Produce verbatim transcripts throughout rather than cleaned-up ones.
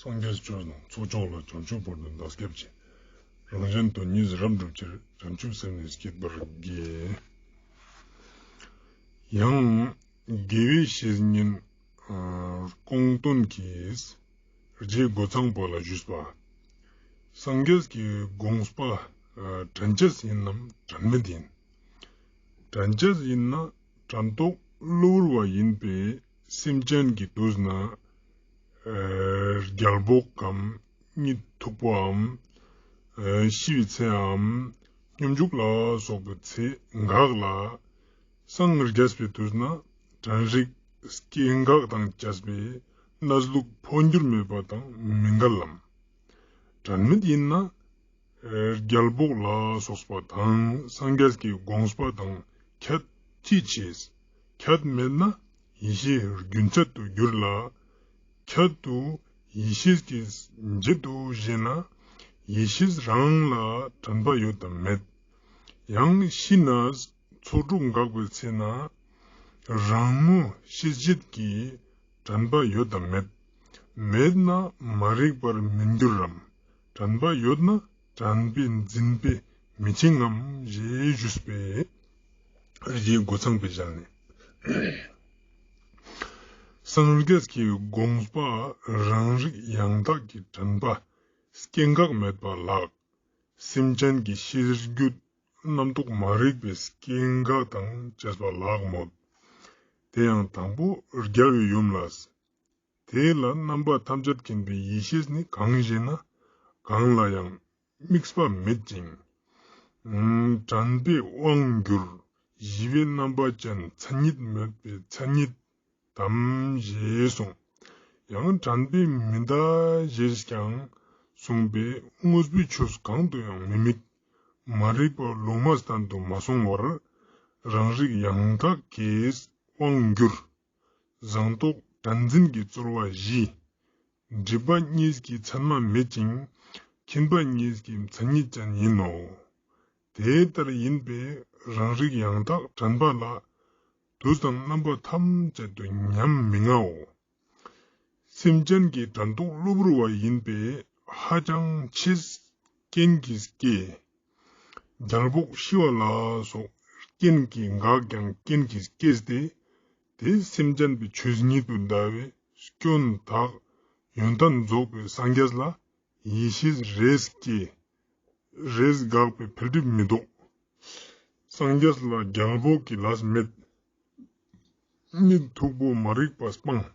སངས་རྒྱས་ཆོས་དང་ཚོགས་མཆོག་ལ། བྱང་ཆུབ་བར་དུ་བདག་སྐྱབས་མཆི། རང་གཞན་དོན་གཉིས་རབ་བསྒྲུབ་ཕྱིར། བྱང་ཆུབ་སེམས་ནི་བསྐྱེད་པར་བགྱི། ཡང་དགེ་བའི་བཤེས་གཉེན་ཨ་ཀོང་སྟོན་གྱིས་རྗེ་རྒོད་ཚང་པ་ལ་ཞུས་པ། སངས་རྒྱས་ཀྱི་དགོངས་པ་ཨ་དྲན་ཅེས་ཡིན་ནམ་དྲན་མེད་ཡིན། དྲན་ཅེས་ཡིན་ན་དྲན་རྟོག་གློ་བུར་བ་ཡིན་པས་སེམས་ཅན་གྱི་དུས་ན་ཨ་རྒྱལ་པོ་གམ་གཉིད་འཐུག་པའམ་ཨ་ཤི་བའི་ཚེའམ་སྙོམས་འཇུག་ལ་སོགས་པའི་ཚེ་འགག་ལ། སངས་རྒྱས་པའི་དུས་ན་དྲན་རིག་སྐྱེ་འགག་དང་བཅས་པའི་གནས་ལུགས་འཕོ་འགྱུར་མེད་པ་དང་མི་འགལ་ལམ། དྲན་མེད་ཡིན་ན་རྒྱལ་པོ་ལ་སོགས་པ་དང་སངས་རྒྱས་ཀྱི་དགོངས་པ་དང་ཁྱད་ཅི་ཕྱེ། ཁྱད་མེད་ན་ཡེ་ཤེས་རྒྱུན་ཆད་དུ་འགྱུར་ལ། ཁྱད་དུ་ཡེ་ཤེས་ཀྱི་འབྱེད་དུ་བཞེད་ན། ཡེ་ཤེས་རང་ལ་དྲན་པ་ཡོད་དམ་མེད། ཡང་ཤི་ན་ཚོགས་དྲུག་འགག་པའི་ཚེ་ན་རང་ངོ་ཤེས་བྱེད་ཀྱི་དྲན་པ་ཡོད་དམ་མེད། མེད་ན་མ་རིག་པར་མི་འགྱུར་རམ། དྲན་པ་ཡོད་ན་དྲན་པའི་འཛིན་པས་མི་འཆིང་ངམ་ཞེས་ཞུས་པས། རྗེ་རྒོད་ཚང་པའི་ཞལ་ནས། སངས་རྒྱས་ཀྱི་དགོངས་པ་རང་རིག་ཡང་དག་གི་དྲན་པ་སྐྱེ་འགག་མེད་པ་ལགས། སེམས་ཅན་གྱི་ཤེས་རྒྱུད་རྣམ་རྟོག་མ་རིག་པའི་སྐྱེ་འགག་དང་བཅས་པ་ལགས་མོད། དེ་ཡང་དང་པོ་རྒྱལ་བའི་ཡུམ་ལ། དེ་ལ་རྣམ་པ་ཐམས་ཅད་མཁྱེན་པའི་ཡེ་ཤེས་ནི་གང་ཞེ་ན། གང་ལ་ཡང་དམིགས་པ་མེད་ཅིང་། དྲན་པའི་དབང་འགྱུར། ཞི་བའི་རྣམ་པ་ཅན་མཚན་ཉིད་མེད་པའི་མཚན་ཉིད་དམ་ཞེས་གསུངས། ཡང་དྲན་པའི་མི་འདའ་ཞེས་ཀྱང་གསུངས་པས་དངོས་པོའི་ཆོས་གང་དུ་ཡང་མི་དམིགས། མ་རིག་པ་ལུང་མ་བསྟན་དུ་མ་སོང་བར་རང་རིག་ཡང་དག་གི་དབང་འགྱུར། བཟང་རྟོག་དྲན་འཛིན་གྱི་རྩོལ་བ་བཞི། སྒྲིབ་པ་གཉིས་ཀྱི་མཚན་མ་མེད་ཅིང་། ཁྱིམ་པ་གཉིས་ཀྱི་མཚན་ཉིད་ཅན་ཡིན་ནོ། དེ་ལྟར་ཡིན་པས་རང་རིག་ཡང་དག་དྲན་པ་ལ། དུས་དང་རྣམ་པ་ཐམས་ཅད་དུ་ཉམས་མི་ལྔའོ། སེམས་ཅན་གྱི་དྲན་རྟོག་གློ་བུར་བ་ཡིན་པས་ཧ་ཅང་ཆེས་རྐྱེན་གྱིས་སྐྱེ། རྒྱལ་པོ་ཤི་བ་ལ་སོགས་རྐྱེན་གྱིས་འགག་ཀྱང་རྐྱེན་གྱིས་སྐྱེས་ཏེ། དེ་སེམས་ཅན་པའི་ཆོས་ཉིད་དུ་འདའ་བའི་སྐྱོན་དག་ཡོན་ཏན་རྫོགས་པའི་སངས་རྒྱས་ལ་ཡེ་ཤེས་རེས་སྐྱེ། རེས་འགག་པའི་འཕེལ་འགྲིབ་མི་ལྡོག། སངས་རྒྱས་ལ་རྒྱལ་པོ་གི་ལས་མེད། གཉིད་འཐུག་པོ་མ་རིག་པ་སྤང་།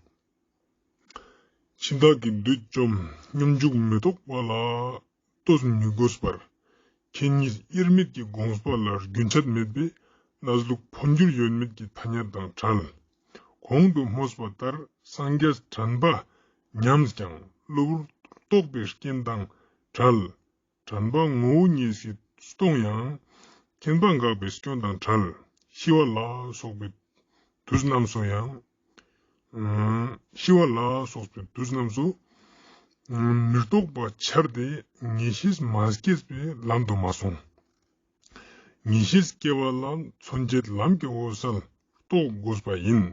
འཆི་བདག་གི་བདུད་བཅོམ་སྙོམས་འཇུག་མི་རྟོག་པ་ལ་ལྟོས་མི་དགོས་པར། ཁྱེད་གཉིས་དབྱེར་མེད་ཀྱི་དགོངས་པ་ལ་རྒྱུན་ཆད་མེད་པས་གནས་ལུགས་འཕོ་འགྱུར་ཡོད་མེད་ཀྱི་ཐ་སྙད་དང་བྲལ། གོང་དུ་སྨོས་པ་ལྟར་སངས་རྒྱས་དྲན་པ་ཉམས་ཀྱང་གློ་བུར་རྟོག་པའི་རྐྱེན་དང་བྲལ། དྲན་པ་ངོ་བོ་ཉིད་ཀྱིས་སྟོང་ཡང་། ཁྱིམ་པ་འགག་པའི་སྐྱོན་དང་བྲལ། ཤི་བ་ལ་སོགས་པའི་དུས་རྣམས་སུ་ཡང་། ཨ་ཤི་བ་ལ་སོགས་པའི་དུས་རྣམས་སུ། ཨ་མི་རྟོག་པ་འཆར་ཏེ་ངེས་ཤེས་མ་སྐྱེས་པས་ལམ་དུ་མ་སོང་། ངེས་ཤེས་སྐྱེ་བ་ལ་མཚོན་བྱེད་ལམ་གྱི་འོད་གསལ་རྟོགས་དགོས་པ་ཡིན།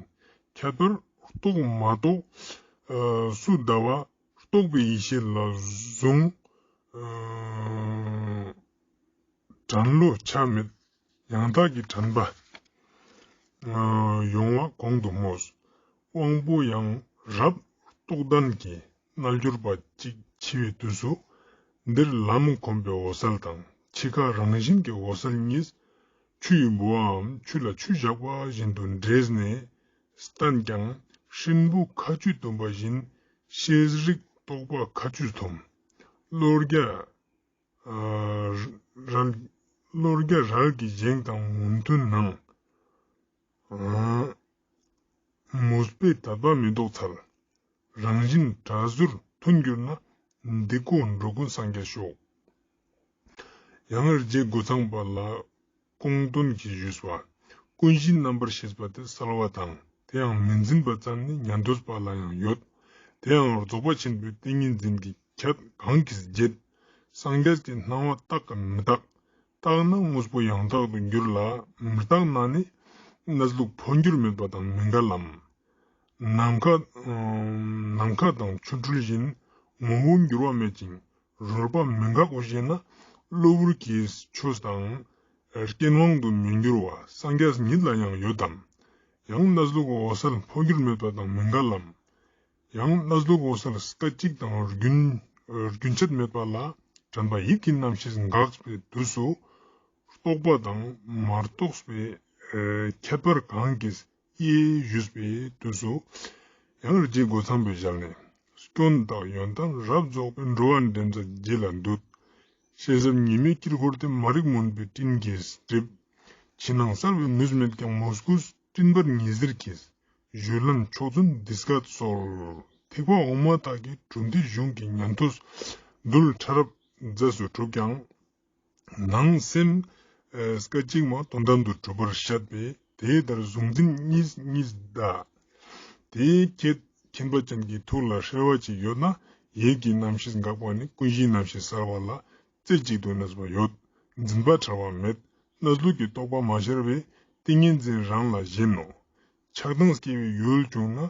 ཁྱད་པར་རྟོག་མ་རྟོག་ཨ་སུ་འདའ་བ་རྟོག་པའི་ཡེ་ཤེས་ལ་བཟུང་། ཨ་དྲན་བློ་ཆ་མེད་ཡང་དག་གི་དྲན་པ་ཨ་ཡོང་བ་གོང་དུ་སྨོས། དབང་པོ་ཡང་རབ་རྟོག་ལྡན་གྱི་རྣལ་འབྱོར་པ་གཅིག་འཆི་བའི་དུས་སུ། འདིར་ལམ་གོམས་པའི་འོད་གསལ་དང་འཆི་ཁ་རང་བཞིན་གྱི་འོད་གསལ་གཉིས། ཆུ་ཡི་ལྦུ་བའམ་ཆུ་ལ་ཆུ་བཞག་པ་བཞིན་དུ་འདྲེས་ནས་བསྟན་ཀྱང་། སྲིན་བུ་ཁ་ཆུས་བཏུམས་པ་བཞིན། ཤེས་རིག་རྟོག་པ་ཁ་ཆུས་ཐོམ། བློ་རྒྱ་ཨ་རལ་བློ་རྒྱ་རལ་གྱི་བཞེངས་དང་མུ་མཐུད་ནང་། ཨ་མུས་པས་དད་པ་མི་ལྡོག་འཚལ། རང་བཞིན་དྲག་ཟུར་མཐུན་གྱུར་ན། འདི་ཀོ་འགྲོ་ཀུན་སངས་རྒྱས་ཤོག། ཡང་རྗེ་རྒོད་ཚང་པ་ལ་ཀོང་སྟོན་གྱིས་ཞུས་པ། ཀུན་གཞིའི་རྣམ་པར་ཤེས་པ་དེ་གསལ་བ་དང་། དེ་ཡང་མི་འཛིན་པ་ཙམ་ནི་ཉན་ཐོས་པ་ལ་ཡང་ཡོད། དེ་ཡང་རྫོགས་པ་ཆེན་པོའི་ཏིང་ངེ་འཛིན་གྱི་ཁྱད་གང་གིས་འབྱེད། སངས་རྒྱས་ཀྱི་སྣང་བ་རྟག་གམ་མི་རྟག། རྟག་ན་དངོས་པོ་ཡང་དག་ཏུ་འགྱུར་ལ། མི་རྟག་ན་ནི་གནས་ལུགས་འཕོ་འགྱུར་མེད་པ་དང་མི་འགལ་ལམ། ནམ་མཁའ་ནམ་མཁའ་དང་ཆོ་འཕྲུལ་བཞིན། ངོ་བོ་འགྱུར་བ་མེད་ཅིང་རོལ་པ་མི་འགག་གོ་ཞེ་ན། གློ་བུར་གྱི་ཆོས་དང་རྐྱེན་དབང་དུ་མི་འགྱུར་བ་སངས་རྒྱས་ཉིད་ལ་ཡང་ཡོད་དམ། ཡང་གནས་ལུགས་འོད་གསལ་འཕོ་འགྱུར་མེད་པ་དང་མི་འགལ་ལམ། ཡང་གནས་ལུགས་འོད་གསལ་སྐད་ཅིག་དང་རྒྱུན་རྒྱུན་ཆད་མེད་པ་ལ་དྲན་པ་ཡིད་ཀྱི་རྣམ་ཤེས་འགགས་པའི་དུས་སུ། རྟོགས་པ་དང་མ་རྟོགས་པའི་ཨེ་ཁྱད་པར་གང་གིས་དབྱེ་ཞུས་པའི་དུས་སུ། ཡང་རྗེ་རྒོད་ཚང་པའི་ཞལ་ནས། སྐྱོན་དག་ཡོན་ཏན་རབ་རྫོགས་པའི། འགྲོ་བ་འདྲེན་མཛད་རྗེ་ལ་འདུད། ཤེས་རབ་ཉི་མའི་དཀྱིལ་འཁོར་དེ། མ་རིག་མུན་པའི་སྤྲིན་གྱིས་བསྒྲིབས། ཕྱི་ནང་གསལ་བའི་ནུས་མེད་ཀྱང་། མོས་གུས་སྤྲིན་པར་ཉི་ཟེར་གྱིས། གཞུ་ལྷན་ཕྱོགས་བཙུན་སྡེ་དཀར་སོགས། ཐེག་པ་འོག་མ་དག་གི་གྲུབ་མཐའི་གཞུང་གི་ཉན་ཐོས་རྡུལ་ཕྲ་རབ་རྫས་སུ་གྲུབ་ཀྱང་། ནང་སེམས་ཨེ་སྐད་ཅིག་མ་དོན་དམ་དུ་གྲུབ་པར་བཤད་པས། དེ་ལྟར་གཟུང་འཛིན་གཉིས་གཉིས་གདའ། དེའི་ཁྱད་མཁྱེན་པ་ཅན་གྱི་ཐུགས་ལ་ཧྲེ་བ་ཅིག་ཡོད་ན། ཡིད་ཀྱི་རྣམ་ཤེས་འགགས་པ་ནི་ཀུན་གཞིའི་རྣམ་ཤེས་གསལ་བ་ལ་རྩེ་གཅིག་ཏུ་གནས་པ་ཡོད། འཛིན་པ་བྲལ་བ་མེད། གནས་ལུགས་ཀྱི་རྟོགས་པ་མ་ཤར་བས་ཏིང་ངེ་འཛིན་རང་ལ་ཞེན་ནོ། ཆགས་སྡང་སྐྱེ་བའི་ཡུལ་བྱུང་ན།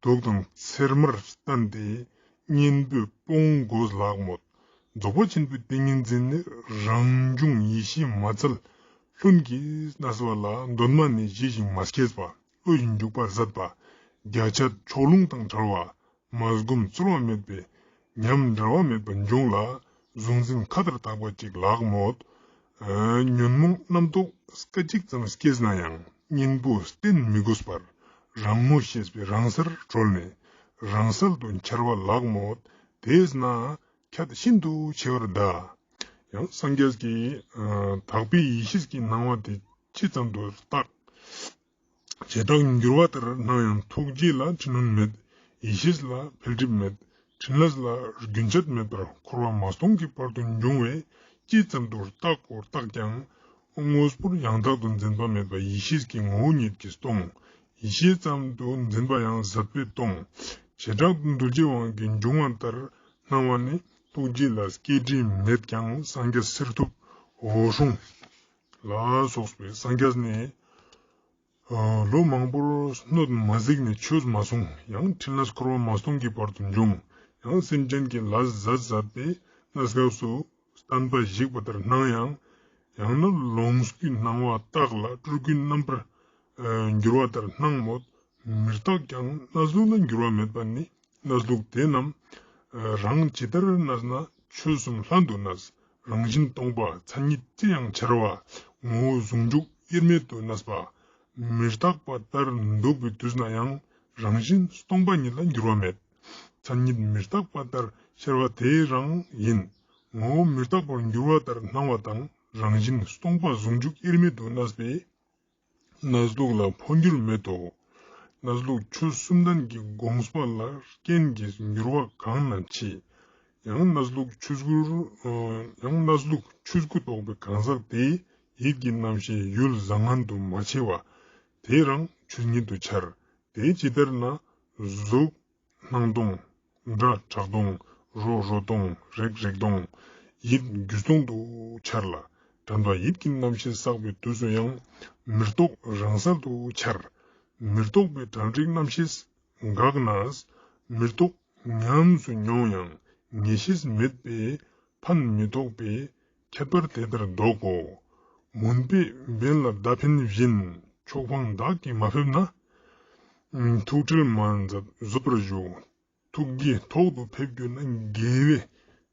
དུག་དང་ཚེར་མར་བསྟན་ཏེ་གཉེན་པོས་སྤོང་དགོས་ལགས་མོད། རྫོགས་པ་ཆེན་པོའི་ཏིང་ངེ་འཛིན་ནི། རང་བྱུང་ཡེ་ཤེས་མ་བཙལ་ལྷུན་གྱིས་གནས་པ་ལ། གདོད་མ་ནས་ཞི་ཞིང་མ་སྐྱེས་པ། བློ་ཡིས་འཇུག་པར་ཟད་པ། རྒྱ་ཆད་ཕྱོགས་ལྷུང་དང་བྲལ་བ། མ་བསྒོམས་ཚོར་བ་མེད་པའི་ཉམས་འབྲལ་བ་མེད་པ་འབྱུང་ལ། གཟུང་འཛིན་མཁའ་ལྟར་དག་པ་ཅིག་ལགས་མོད། ཨ་ཉོན་མོངས་རྣམ་རྟོག་སྐད་ཅིག་ཙམ་སྐྱེས་ན་ཡང་། གཉེན་པོ་བསྟེན་མི་དགོས་པར། རང་ངོ་ཤེས་པས་རང་སར་གྲོལ་ནས། རང་གསལ་དུ་འཆར་བ་ལགས་མོད། དེས་ན་ཁྱད་ཤིན་ཏུ་ཆེ་བར་གདའ། ཡང་སངས་རྒྱས་ཀྱིས་ཨ་དག་པའི་ཡེ་ཤེས་ཀྱི་སྣང་བ་དེ་ཇི་ཙམ་དུ་བརྟག། བྱེ་བྲག་འགྱུར་བ་ལྟར་སྣང་ཡང་། ཐུགས་རྗེ་ལ་འཕྲི་སྣོན་མེད། ཡེ་ཤེས་ལ་འཕེལ་འགྲིབ་མེད། ཕྲིན་ལས་ལ་རྒྱུན་ཆད་མེད་པར། འཁོར་བ་མ་སྟོངས་ཀྱི་བར་དུ་འབྱུང་བས། ཇི་ཙམ་དུ་བརྟག་གོ་བརྟགས་ཀྱང་། དངོས་པོར་ཡང་དག་ཏུ་འཛིན་པ་མེད་པ། ཡེ་ཤེས་ཀྱི་ངོ་བོ་ཉིད་ཀྱིས་སྟོང་། ཡེ་ཤེས་ཙམ་དུ་འཛིན་པ་ཡང་ཟད་པས་སྟོང་། བྱེ་བྲག་ཏུ་འདུལ་བྱེད་དབང་གིས་འབྱུང་བ་ལྟར་སྣང་བ་ནི། ཐུགས་རྗེ་ལ་སྐྱེ་འགྲིབ་མེད་ཀྱང་། སངས་རྒྱས་གསེར་ཐུབ་འོད་སྲུང་ལ་སོགས་པའི་སངས་རྒྱས་ནི། ལོ་མང་པོར་སྣོད་མ་གཟིགས་ནས་ཆོས་མ་གསུངས། ཡང་ཕྲིན་ལས་འཁོར་བ་མ་སྟོངས་ཀྱི་བར་དུ་འབྱུང་། ཡང་སེམས་ཅན་གྱི་ལས་ཟད་ཟད་པའི་གནས་སྐབས་སུ་བསྟན་པ་ཞིག་པ་ལྟར་སྣང་ཡང་། ཡང་ན་ལོངས་སྐུའི་སྣང་བ་རྟག་ལ་སྤྲུལ་སྐུའི་རྣམ་པར་འགྱུར་བ་ལྟར་སྣང་མོད། མི་རྟག་ཀྱང་གནས་ལུགས་ལ་འགྱུར་བ་མེད་པ་ནི། གནས་ལུགས་དེ་རྣམས་རང་ཇི་ལྟར་གནས་ན། ཆོས་གསུམ་ལྷན་དུ་གནས། རང་བཞིན་སྟོང་པ་མཚན་ཉིད་ཅི་ཡང་འཆར་བ། ངོ་བོ་ཟུང་འཇུག་དབྱེར་མེད་དུ་གནས་པ། མི་རྟག་པ་ལྟར་འདུག་པའི་དུས་ན་ཡང་། རང་བཞིན་སྟོང་པ་ཉིད་ལ་འགྱུར་བ་མེད། མཚན་ཉིད་མི་རྟག་པ་ལྟར་ཤར་བ་དེ་རང་ཡིན། ངོ་བོ་མི་རྟག་པར་འགྱུར་བ་ལྟར་སྣང་བ་དང་། རང་བཞིན་སྟོང་པ་ཟུང་འཇུག་དབྱེར་མེད་དུ་གནས་པས། གནས་ལུགས་ལ་འཕོ་འགྱུར་མེད་དོ། གནས་ལུགས་ཆོས་གསུམ་ལྡན་གྱི་དགོངས་པ་ལ་རྐྱེན་གྱིས་འགྱུར་བ་གང་ན་མཆིས། ཡང་གནས་ལུགས་ཆོས་སྐུ་ཡང་གནས་ལུགས་ཆོས་སྐུ་རྟོགས་པའི་གང་ཟག་དེའི་ཡིད་ཀྱི་རྣམ་ཤེས་ཡུལ་བཟང་ངན་དུ་མ་ཕྱེ་བ་དེ་རང་ཆོས་ཉིད་དུ་འཆར། དེ་ཇི་ལྟར་ན་གཟུགས་སྣང་སྟོང་། སྒྲ་གྲགས་སྟོང་། རོ་རོ་སྟོང་། རེག་རེག་སྟོང་། ཡིད་འགྱུ་སྟོང་དུ་འཆར་ལ། དྲན་པ་ཡིད་ཀྱི་རྣམ་ཤེས་བསགས་པའི་དུས་སུ་ཡང་། མི་རྟོག་རང་གསལ་དུ་འཆར། མི་རྟོག་པའི་གྲ་སྒྲིག་རྣམ་ཤེས་འགགས་ནས། མི་རྟོག་ཉམས་སུ་མྱོང་ཡང་ངེས་ཤེས་མེད་པས་ཕན་མི་ཐོགས་པས། ཁྱད་པར་དེ་ལྟར་འདོག་གོ། མུན་པས་འབེན་ལ་མདའ་འཕེན་བཞིན། ཕྱོགས་ཕངས་བདག་གིས་མ་ཕེབས་ན། ཐུགས་ཁྲལ་མ་མཛད་བཟོད་པར་ཞུ། ཐུགས་ཀྱི་ཐོག་ཏུ་ཕེབས་གྱུར་ན། དགེ་བའི་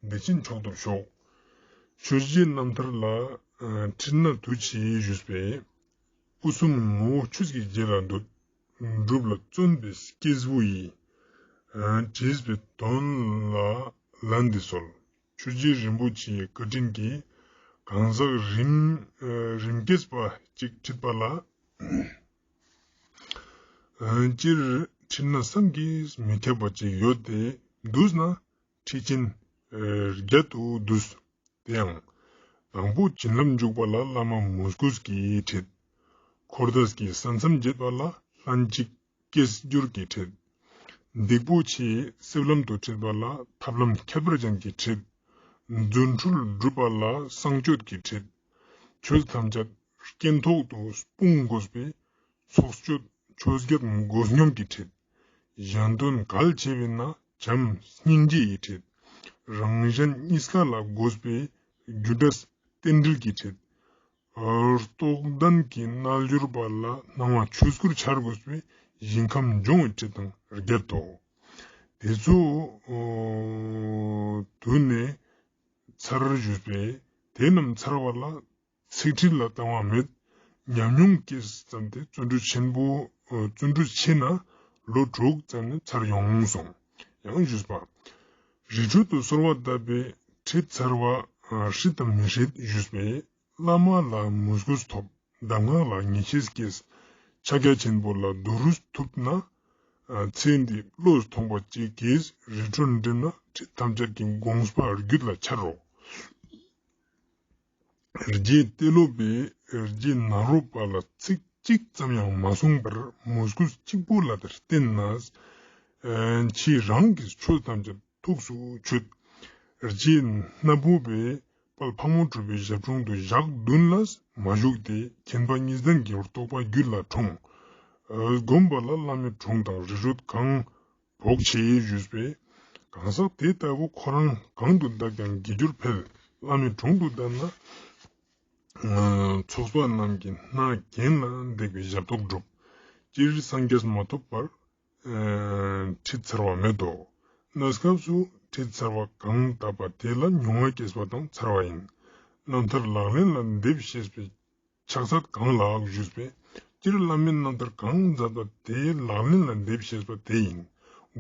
བདེ་ཆེན་མཆོག་ཏུ་ཤོག། ཆོས་རྗེ་རྣམ་ཐར་ལ་ཁྲིད་ན་དུ་ཆེ་ཞུས་པས། སྐུ་གསུམ་ངོ་བོ་ཆོས་ཀྱི་རྗེ་ལ་འདུད། སྒྲུབ་ལ་བརྩོན་པའི་སྐྱེས་བུ་ཡིས། དྲིས་པའི་དོན་ལ་ལན་འདི་གསོལ། ཆོས་རྗེ་རིན་པོ་ཆེའི་བཀའ་དྲིན་གྱིས། གང་ཟག་རིམ་རིམ་སྐྱེས་པ་ཅིག་ཁྲིད་པ་ལ། སྤྱིར་ཁྲིད་ན་བསམ་གྱིས་མི་ཁྱབ་པ་ཅིག་ཡོད་དེ། བསྡུས་ན་ཁྲིད་ཆེན་བརྒྱད་དུ་བསྡུས། དེ་ཡང་། དང་པོ་བྱིན་རླབས་འཇུག་པ་ལ་བླ་མ་མོས་གུས་ཀྱིས་ཁྲིད། འཁོར་འདས་ཀྱི་ས་མཚམས་འབྱེད་པ་ལ་ལྷན་ཅིག་སྐྱེས་སྦྱོར་གྱིས་ཁྲིད། སྡིག་པོ་ཆེའི་སེལ་ལམ་དུ་ཁྲིད་པ་ལ་ཐབས་ལམ་ཁྱད་པར་ཅན་གྱིས་ཁྲིད། རྫུ་འཕྲུལ་སྒྲུབ་པ་ལ་གསང་སྤྱོད་ཀྱིས་ཁྲིད། ཆོས་ཐམས་ཅད་རྐྱེན་ཐོག་ཏུ་སྤུངས་དགོས་པས། ཚོགས་སྤྱོད་ཆོས་བརྒྱད་མགོ་སྙོམས་ཀྱིས་ཁྲིད། གཞན་དོན་གལ་ཆེ་བས་ན་ བྱམས་སྙིང་རྗེ་ཡི་ཁྲིད། རང་གཞན་གཉིས་ཀ་ལ་དགོས་པའི་རྒྱུ་འབྲས་རྟེན་འབྲེལ་གྱི་ཁྲིད། རྟོགས་ལྡན་གྱི་རྣལ་འབྱོར་པ་ལ་སྣང་བ་ཆོས་སྐུར་འཆར་དགོས་པའི་ཞིང་ཁམས་སྦྱོང་བའི་ཁྲིད་དང་བརྒྱད་དོ། དེ་ཚོ་དུས་ནས་ཚར་ཞུས་པས་དེ་རྣམས་ཚར་བ་ལ་ཚིག་ཁྲིད་ལ་བཏང་བ་མེད། ཉམས་མྱོང་སྐྱེས་ཙམ་དེ་བརྩོན་འགྲུས་ཆེན་པོ་བརྩོན་འགྲུས་ཆེ་ན་ལོ་དྲུག་ཙམ་ནས་ཚར་ཡོང་སོང་ཡང་ཞུས་པ། རི་ཁྲོད་དུ་གསོལ་བ་བཏབ་པའི་ཁྲིད་ཚར་བ་སྲིད་དམ་མི་སྲིད་ཞུས་པས། བླ་མ་ལ་མོས་གུས་ཐོབ། གདམས་ངག་ལ་ངེས་ཤེས་སྐྱེས། ཕྱག་རྒྱ་ཆེན་པོ་ལ་བསྡུ་རུས་ཐུབ་ན། ཚེ་འདི་བློས་ཐོངས་པ་གཅིག་གིས་རི་ཁྲོད་འགྲིམ་ན་ཁྲིད་ཐམས་ཅད་ཀྱི་དགོངས་པ་རྒྱུད་ལ་འཆར་རོ། རྗེ་ཏེ་ལོ་པས་རྗེ་ནཱ་རོ་པ་ལ་ཚིག་གཅིག་ཙམ་ཡང་མ་གསུངས་པར་མོས་གུས་གཅིག་པོ་ལ་བརྟེན་ནས། ཕྱིས་རང་གི་ཆོས་ཐམས་ཅད་ཐུགས་སུ་ཆུད། རྗེ་སྣ་བུག་པས་དཔལ་ཕག་མོ་གྲུ་པའི་ཞབས་དྲུང་དུ་ཞག་བདུན་ལས་མ་བཞུགས་ཏེ་མཁྱེན་པ་གཉིས་ལྡན་གྱི་རྟོགས་པ་རྒྱུད་ལ་འཁྲུངས། སྒོམ་པ་ལ་བླ་མའི་དྲུང་དང་རི་ཁྲོད་གང་བོག་ཆེ་ཞུས་པས། གང་ཟག་དེ་ལྟ་བུ་ཁོ་རང་གང་དུ་བཏབ་ཀྱང་དགེ་རྒྱུར་འཕེལ། བླ་མའི་དྲུང་དུ་བཏབ་ན། ཚོགས་པ་རྣམས་ཀྱི་སྣ་གན་ལ་འདེགས་པའི་ཞབས་ཏོག་སྒྲུབ། སྤྱིར་སངས་རྒྱས་མ་ཐོབ་བར་ཁྲིད་ཚར་བ་མེད་དོ། གནས་སྐབས་སུ་ཁྲིད་ཚར་བ་གང་བཏབ་པ་དེ་ལ་མྱོང་བ་སྐྱེས་པ་དང་ཚར་བ་ཡིན། རྣམ་ཐར་ལག་ལེན་ལ་འདེབས་ཤེས་པའི་ཕྱག་ཚད་གང་ལགས་ཞུས་པས། སྤྱིར་བླ་མའི་རྣམ་ཐར་གང་མཛད་པ་དེ་ལག་ལེན་ལ་འདེབས་ཤེས་པ་དེ་ཡིན།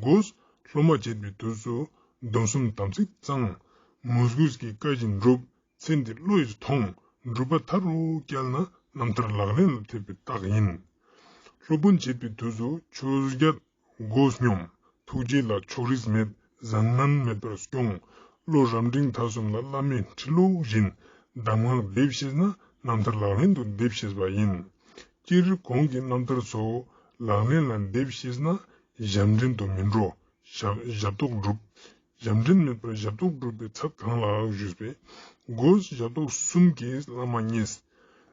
དགོས། སློབ་མ་བྱེད་པའི་དུས་སུ་སྡོམ་གསུམ་དམ་ཚིག་གཙང་། མོས་གུས་ཀྱི་བཀའ་བཞིན་སྒྲུབ། ཚེ་འདི་བློ་ཡིས་ཐོངས། སྒྲུབ་པ་མཐའ་རུ་བསྐྱལ་ན་རྣམ་ཐར་ལག་ལེན་ལ་ཐེབས་པའི་རྟགས་ཡིན། སློབ་དཔོན་བྱེད་པའི་དུས་སུ་ཆོས་བརྒྱད་སྒོ་སྙོམས། ཐུགས་རྗེ་ལ་ཕྱོགས་རིས་མེད། བཟང་ངན་མེད་པར་སྐྱོང་། བློ་རབ་འབྲིང་ཐ་གསུམ་ལ་བླ་མའི་ཁྲིད་ལུགས་བཞིན་གདམས་ངག་འདེབས་ཤེས་ན་རྣམ་ཐར་ལག་ལེན་དུ་འདེབས་ཤེས་པ་ཡིན། སྤྱིར་གོང་གི་རྣམ་ཐར་ཚོ་ལག་ལེན་ལ་འདེབས་ཤེས་ན་ཞབས་འདྲེན་དུ་མི་འགྲོ། ཞབས་ཞབས་ཏོག་སྒྲུབ། ཞབས་འདྲེན་མེད་པར་ཞབས་ཏོག་སྒྲུབ་པའི་ཚད་གང་ལགས་ཞུས་པས། དགོས། ཞབས་ཏོག་གསུམ་གྱིས་བླ་མ་མཉེས།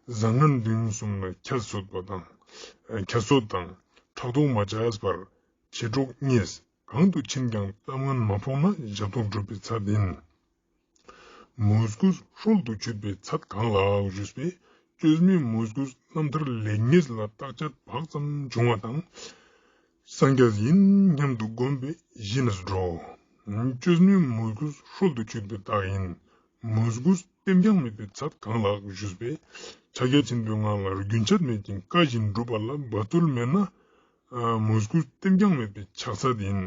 བཟང་ངན་འབྲིང་གསུམ་ལ་ཁྱད་གསོད་པ་དང་། ཁྱད་གསོད་དང་ཕྲག་དོག་མ་བྱས་པར་བྱེ་བྲག་མཉེས། གང་དུ་ཕྱིན་ཀྱང་གཏམ་ངན་མ་ཕོག་ན་ཞབས་ཏོག་སྒྲུབ་པའི་ཚད་ཡིན། མོས་གུས་སྲོལ་དུ་ཆུད་པའི་ཚད་གང་ལགས་ཞུས་པས། བཅོས་མའི་མོས་གུས་རྣམ་ཐར་ལེགས་ཉེས་ལ་བརྟག་དཔྱད་བག་ཙམ་བྱུང་བ་དང་། སངས་རྒྱས་ཡིན་སྙམ་དུ་བསྒོམས་པས་གཞི་ནས་འགྲོ། བཅོས་མའི་མོས་གུས་སྲོལ་དུ་ཆུད་པའི་རྟགས་ཡིན། མོས་གུས་ལྟེམ་རྐྱང་མེད་པའི་ཚད་གང་ལགས་ཞུས་པས། ཕྱག་རྒྱ་ཆེན་པོའི་ངང་ལ་རྒྱུན་ཆད་མེད་ཅིང་བཀའ་བཞིན་སྒྲུབ་པ་ལ་འབད་རྩོལ་མེད་ན། མོས་གུས་ལྟེམ་རྐྱང་མེད་པའི་ཕྱག་ཚད་ཡིན།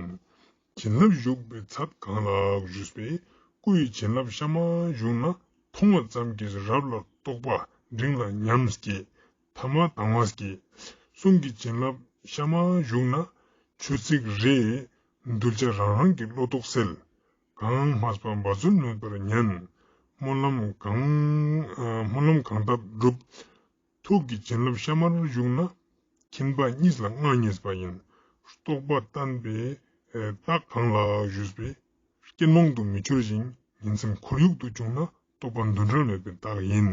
བྱིན་རླབས་ཞུགས་པའི་ཚད་གང་ལགས་ཞུས་པས། སྐུ་ཡི་བྱིན་རླབས་གཤའ་མ་ཞུགས་ན། མཐོང་བ་ཙམ་གྱིས་རབ་ལ་རྟོགས་པ་འབྲིང་ལ་ཉམས་སྐྱེ། ཐ་མ་དང་བ་སྐྱེ། གསུང་གི་བྱིན་རླབས་གཤའ་མ་ཞུགས་ན། ཆོས་ཚིག་རེ་གདུལ་བྱ་རང་རང་གི་བློ་རྟོག་སེལ། གང་སྨྲས་པ་འབད་རྩོལ་མེད་པར་ཉན། སྨོན་ལམ་གང་སྨོན་ལམ་གང་བཏབ་སྒྲུབ། ཐུགས་ཀྱི་བྱིན་རླབས་གཤའ་མར་ཞུགས་ན། ཁྱིམ་པ་གཉིས་ལ་མངའ་བརྙེས་པ་ཡིན། རྟོགས་པ་བརྟན་པའི་རྟགས་གང་ལགས་ཞུས་པས། སྐྱེན་མོང་དུ་མི་འཆོར་ཞིང་ཉིན་མཚན་ཁོར་ཡུག་ཏུ་བྱུང་ན་རྟོགས་པ་འདུ་འབྲལ་མེད་པའི་རྟགས་ཡིན།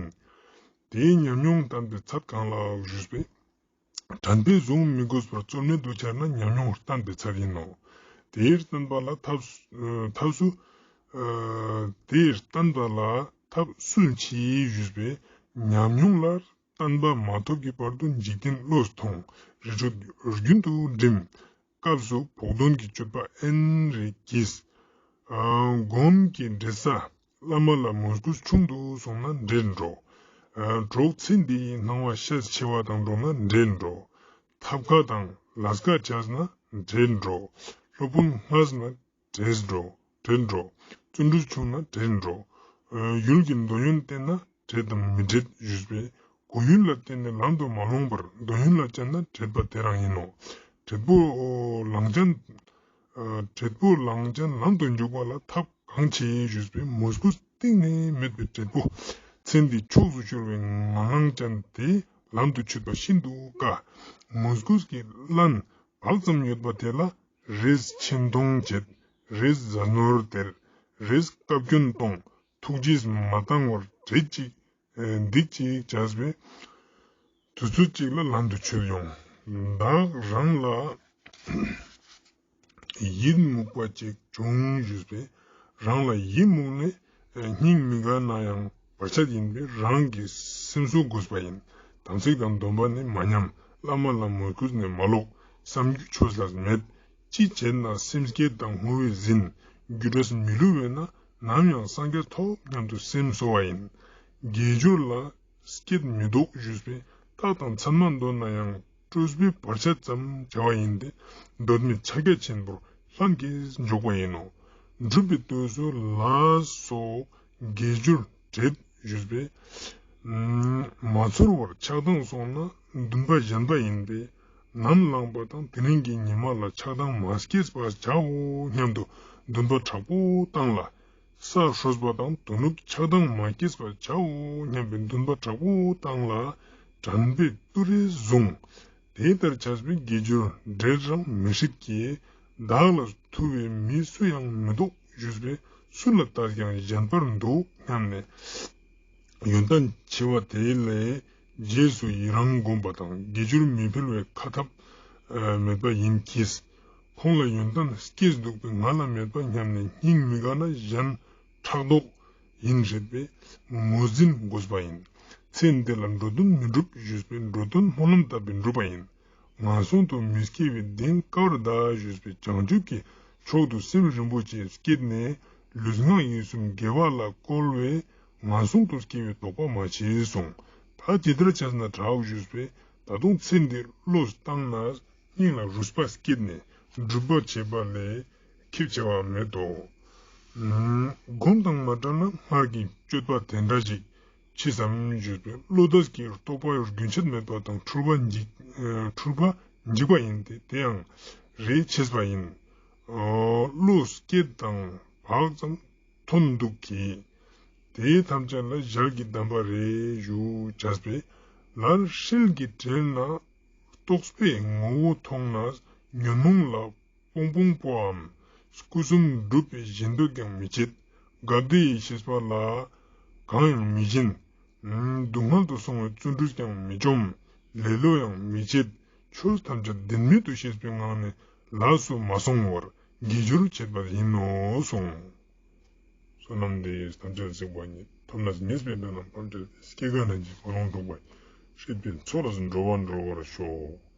དེའི་ཉམས་མྱོང་བརྟན་པའི་ཚད་གང་ལགས་ཞུས་པས། དྲན་པས་བཟུང་མི་དགོས་པར་རྩོལ་མེད་དུ་འཆར་ན་ཉམས་མྱོང་བརྟན་པའི་ཚད་ཡིན་ནོ། དེའི་བརྟན་པ་ལ་ཐབས་ཐབས་སུ་དེའི་བརྟན་པ་ལ་ཐབས་སུ་མཆི་ཞུས་པས། ཉམས་མྱོང་ལ་བརྟན་པ་མ་ཐོབ་ཀྱི་བར་དུ་འཇིག་རྟེན་བློས་ཐོངས། རི་ཁྲོད་རྒྱུན་དུ་འགྲིམ། སྐབས་སུ་བོགས་འདོན་གྱི་སྤྱོད་པ་ཨེན་རེ་གྱིས། སྒོམ་གྱི་འབྲེལ་ས་བླ་མ་ལ་མོས་གུས་ཆུང་དུ་སོང་ན་འབྲེལ་འགྲོ། གྲོགས་ཚེ་འདིའི་སྣང་བ་ཤས་ཆེ་བ་དང་འགྲོགས་ན་འབྲེལ་འགྲོ། ཐབས་ཁ་དང་ལས་ཀ་བྱས་ན་འབྲེལ་འགྲོ། སློབ་དཔོན་སྔས་ན་བྲེལ་འགྲོ། བྲེལ་འགྲོ། བརྩོན་འགྲུས་ཆུང་ན་བྲེལ་འགྲོ། ཡུལ་གྱི་འདོད་ཡོན་བརྟེན་ན་བྲེལ་དང་མི་བྲེལ་ཞུས་པས། གོ་ཡུལ་ལ་བརྟེན་ནས་ལམ་དུ་མ་ལྷུང་བར་འདོད་ཡོན་ལ་བརྟེན་ན་བྲེལ་བ་དེ་རང་ཡིན་ནོ། བྲེལ་པོ་ལངས་ཅན། བྲེལ་པོ་ལངས་ཅན་ལམ་དུ་འཇུག་པ་ལ་ཐབས་གང་ཆེ་ཞུས་པས། མོས་གུས་གཏིང་ནས་མེད་པའི་བྲེལ་པོ། ཚེ་འདིའི་ཕྱོགས་སུ་ཤོར་བའི་ངང་ལངས་ཅན་དེ་ལམ་དུ་ཆུད་པ་ཤིན་ཏུ་དཀའ། མོས་གུས་ཀྱི་རླན་བག་ཙམ་ཡོད་པ་དེ་ལ་རེས་ཆེ་མཐོང་བྱེད། རེས་ཟ་ནོར་སྟེར། རེས་བཀའ་བཀྱོན་གཏོང་། ཐུགས་རྗེས་མ་བཏང་བར་བྲེལ་ཅིག་སྡིག་ཅིག་བྱས་པས། དུས་ཚོད་ཅིག་ལ་ལམ་དུ་ཆུད་ཡོང་། བདག་རང་ལ་ ཡིད་མུག་པ་ཅིག་བྱུང་ཞུས་པས། རང་ལ་ཡིད་མུག་ནས་སྙིང་མི་དགའ་ན་ཡང་བར་ཆད་ཡིན་པས་རང་གི་སེམས་གསོ་དགོས་པ་ཡིན། དམ་ཚིག་དང་སྡོམ་པ་ནི་མ་ཉམས། བླ་མ་ལ་མོས་གུས་ནི་མ་ལོག། བསམ་རྒྱུ་ཆོས་ལ་མེད། ཅི་བྱེད་ན་སེམས་བསྐྱེད་དང་བསྔོ་བས་ཟིན། རྒྱུ་འབྲས་མི་བསླུ་བས་ན་ནམ་ཡང་སངས་རྒྱས་ཐོབ་སྙམ་དུ་སེམས་གསོ་བ་ཡིན། དགེ་སྦྱོར་ལ་བསྐྱེད་མི་ལྡོག་ཞུས་པས། རྟག་དང་མཚན་མ་མདོར་ན་ཡང་། སྤྲོས་པའི་བར་ཆད་ཙམ་བྱ་བ་ཡིན་ཏེ། གདོད་མའི་ཕྱག་རྒྱ་ཆེན་པོར་ལྷུན་གྱིས་འཇོག་པ་ཡིན་ནོ། སྒྲུབ་པའི་དུས་སུ་ལ་སོགས་དགེ་སྦྱོར་བྲེད་ཞུས་པས། མ་ཚོར་བར་ཆགས་སྡང་སོང་ན་འདུན་པ་ཞན་པ་ཡིན་པས། ནམ་ལངས་པ་དང་དེ་རིང་གི་ཉི་མ་ལ་ཆགས་སྡང་མ་སྐྱེས་པར་བྱའོ་སྙམ་དུ་འདུན་པ་དྲག་པོ་བཏང་ལ། ས་སྲོས་པ་དང་དོ་ནུབ་ཆགས་སྡང་མ་སྐྱེས་པར་བྱའོ་སྙམ་པའི་འདུན་པ་དྲག་པོ་བཏང་ལ། དྲན་པས་ཏུ་རེ་བཟུང་། དེ་ལྟར་བྱས་པའི་དགེ་སྦྱོར་བྲེད་རང་མི་སྲིད་ཀྱི། བདག་ལ་ཐུ་བའི་མི་སུ་ཡང་མི་འདུག་ཞུས་པས། སུ་ལ་ལྟས་ཀྱང་ཞན་པར་འདུག་སྙམ་ནས། ཡོན་ཏན་ཆེ་བ་དེ་ལས་རྗེས་སུ་ཡི་རང་བསྒོམ་པ་དང་དགེ་སྦྱོར་མི་འཕེལ་བའི་ཁ་ཐབས་མེད་པ་ཡིན་གྱིས། ཁོང་ལ་ཡོན་ཏན་སྐྱེས་འདུག་པས་ང་ལ་མེད་པ་སྙམ་ནས་སྙིང་མི་དགའ་ན་གཞན་ཕྲག་དོག་ཡིན་སྲིད་པས་ངོས་འཛིན་དགོས་པ་ཡིན། ཚེ་འདི་ལ་འགྲོ་དོན་མི་འགྲུབ་ཞུས་པས་འགྲོ་དོན་སྨོན་ལམ་བཏབ་པས་འགྲུབ་པ་ཡིན། ངན་སོང་དུ་མི་སྐྱེ་བའི་གདེང་དཀར་བར་གདའ་ཞུས་པས་བྱང་ཆུབ་ཀྱི་མཆོག་ཏུ་སེམས་རིན་པོ་ཆེ་བསྐྱེད་ནས་ལུས་ངག་ཡིད་གསུམ་དགེ་བ་ལ་བཀོལ་བས་ངན་སོང་དུ་སྐྱེ་བའི་དོགས་པ་མ་མཆིས་གསུངས། ད་ཇི་ལྟར་བྱས་ན་དྲག་ཞུས་པས། ད་དུང་ཚེ་འདིར་བློས་བཏང་ན་སྙིང་ལ་རུས་པ་སྐྱེས་ནས་སྒྲུབ་པ་བྱེད་པ་ལས་ཁེབས་ཆེ་བ་མེད་དོ། སྒོམ་དང་མ་བྲལ་ན་སྔར་གྱི་སྤྱོད་པ་དེ་འདྲ་ཞིག་མཆིས་སམ་ཞུས་པས། བློ་འདས་ཀྱི་རྟོག་པ་རྒྱུན་ཆད་མེད་པ་དང་འཁྲུལ་པ་འཇིག་འཁྲུལ་པ་འཇིག་པ་ཡིན་ཏེ། དེ་ཡང་རེ་ཆེས་པ་ཡིན། བློ་སྐྱེད་དང་བག་ཙམ་ཐོན་འདུག་གི། དེ་ཐམས་ཅད་ལ་ཞལ་གྱི་གདམས་པ་རེ་ཞུ་བྱས་པས། ལར་ཧྲིལ་གྱིས་བྲེལ་ན་རྟོགས་པའི་ངོ་བོ་མཐོང་ན་ཉོན་མོངས་ལ་སྤོང་སྤོང་པོའམ་སྐུ་གསུམ་སྒྲུབ་པའི་བཞེད་འདོད་ཀྱང་མི་བྱེད། དགའ་བདེ་ཡི་ཤེས་པ་ལ་གང་ཡང་མི་སྦྱིན། སྡུག་བསྔལ་དུ་སོང་བའི་བརྩོན་འགྲུས་ཀྱང་མི་བཅོམ། ལེ་ལོ་ཡང་མི་བྱེད། ཆོས་ཐམས་ཅད་བདེན་མེད་དུ་ཤེས་པའི་ངང་ནས་ལས་སུ་མ་སོང་བར་དགེ་སྦྱོར་བྱེད་པ་ཡིན་ནོ་གསུངས། བསོད་ནམས་འདི་ཡིས་ཐམས་ཅད་གཟིགས་པ་ཉིད། ཐོབ་ནས་ཉེས་པའི་དགྲ་རྣམས་ཕམ་བྱས་ཏེ། སྐྱེ་རྒ་ན་འཆིའི་རྦ་ཀློང་འཁྲུགས་པ་ཡི། སྲིད་པའི་མཚོ་ལས་འགྲོ་བ་སྒྲོལ་བར་ཤོག།